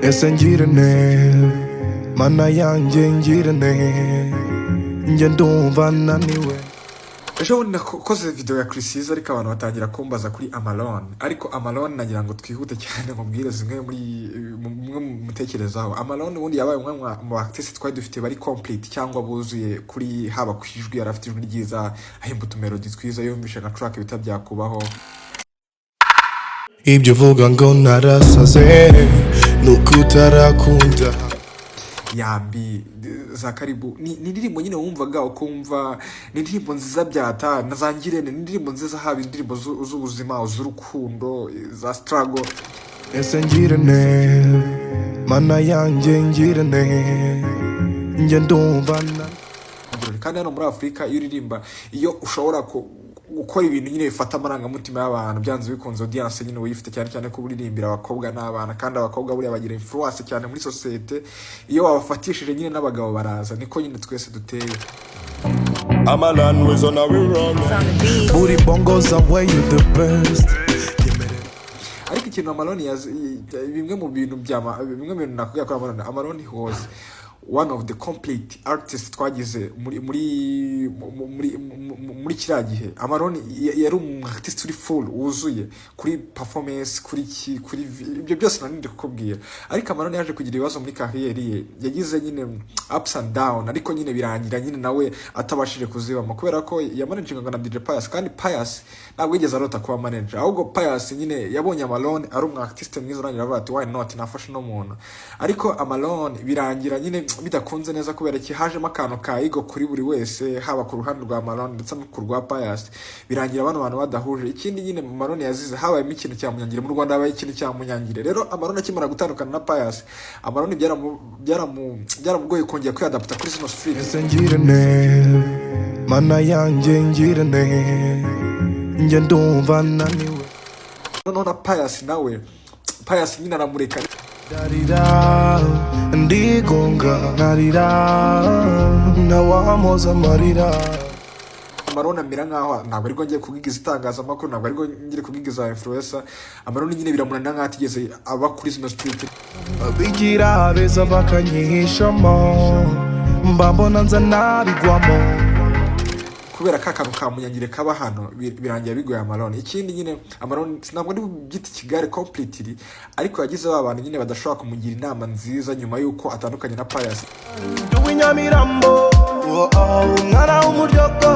Ese ngirente, Mana yanjye, ngirente, njye ndumva naniwe. Ejo bundi nakoze video ya Chriss Eazy, ariko abantu batangira kumbaza kuri Amalon. Ariko Amalon, nagira ngo twihute cyane mubwire zimwe muri mwe mutekerezaho. Amalon ubundi yabaye umwe mu artiste twari dufite bari complete cyangwa buzuye, kuri haba ku ijwi, yari afite ijwi ryiza, ahimba utumelody twiza, yumvishe nka track bita "Byakubaho". Ibyo uvuga ngo narasaze nuko utarakunda. Yambi za "Karibu" ni indirimbo nyine wumvaga ukumva ni indirimbo nziza byata na za "Ngirente" ni indirimbo nziza, haba indirimbo z'ubuzima, z'urukundo, za struggle. Ese ngirente, Mana yanjye, ngirente, njye ndumva Kandi hano muri Afurika, iyo uririmba, iyo ushobora gukora ibintu nyine bifata amarangamutima y'abantu, byanze bikunze audience nyine uyifite, cyane cyane ko uririmbira abakobwa n'abana. Kandi abakobwa buriya bagira influence cyane muri sosiyete. Iyo wabafatishije nyine, n'abagabo baraza, niko nyine twese duteye. Amalan was on our run. Buri bongo zawe, you the best. Ariko ikintu Amalon bimwe mu bintu bya bimwe mu bintu nakubwira kuri Amalon, Amalon was one of the complete artists twagize muri kiriya gihe. Amalon yari umu artist uri full, wuzuye kuri performance, kuri ki, kuri ibyo byose nari ndi kukubwira. Ariko Amalon yaje kugira ibibazo muri carrière ye, yagize nyine ups and down, ariko nyine birangira nyine nawe atabashije kuzibamo, kubera ko yamanagingaga na DJ Pius, kandi Pius ntabwo yigeze arota kuba manager. Ahubwo Pius nyine yabonye Amalon ari umu artiste mwiza, arangira avuga ati: "Why not nafashe uno muntu?" Ariko Amalon birangira nyine bidakunze neza, kubera ki hajemo akantu ka ego kuri buri wese, haba ku ruhande rwa Amalon ndetse no ku rwa Pius. Birangira bano bantu badahuje. Ikindi nyine Amalon yazize, habayemo ikintu cya Munyangire. Mu Rwanda habaye ikintu cya Munyangire. Rero Amalon akimara gutandukana na Pius, Amalon byaramugoye kongera kwiyadapta kuri zino street. Ese ngirente, Mana yanjye, ngirente, njye ndumva naniwe. Noneho na Pius nawe, Pius nyine aramureka. Ndarira, ndigunga, nkarira, ntawamoza amarira. Amalon amera nkaho ntabwo aribwo ngiye kubwigiza itangazamakuru, ntabwo aribwo ngiye kubwigiza influencer. Amalon nyine biramunanira, nkaho atigeze aba kuri zino street. Bigira beza bakanyihishamo, mba mbona nza nabigwamo. Kubera ka kantu ka Munyangire kaba hano, birangira bigoye Amalon. Ikindi nyine Amalon, ntabwo ndi bubyite ikigare completely, ariko yagize ba bantu nyine badashobora kumugira inama nziza nyuma y'uko atandukanye na Pius. Ndi uw'inyamirambo, oh, oh, umwana w'umuryogo.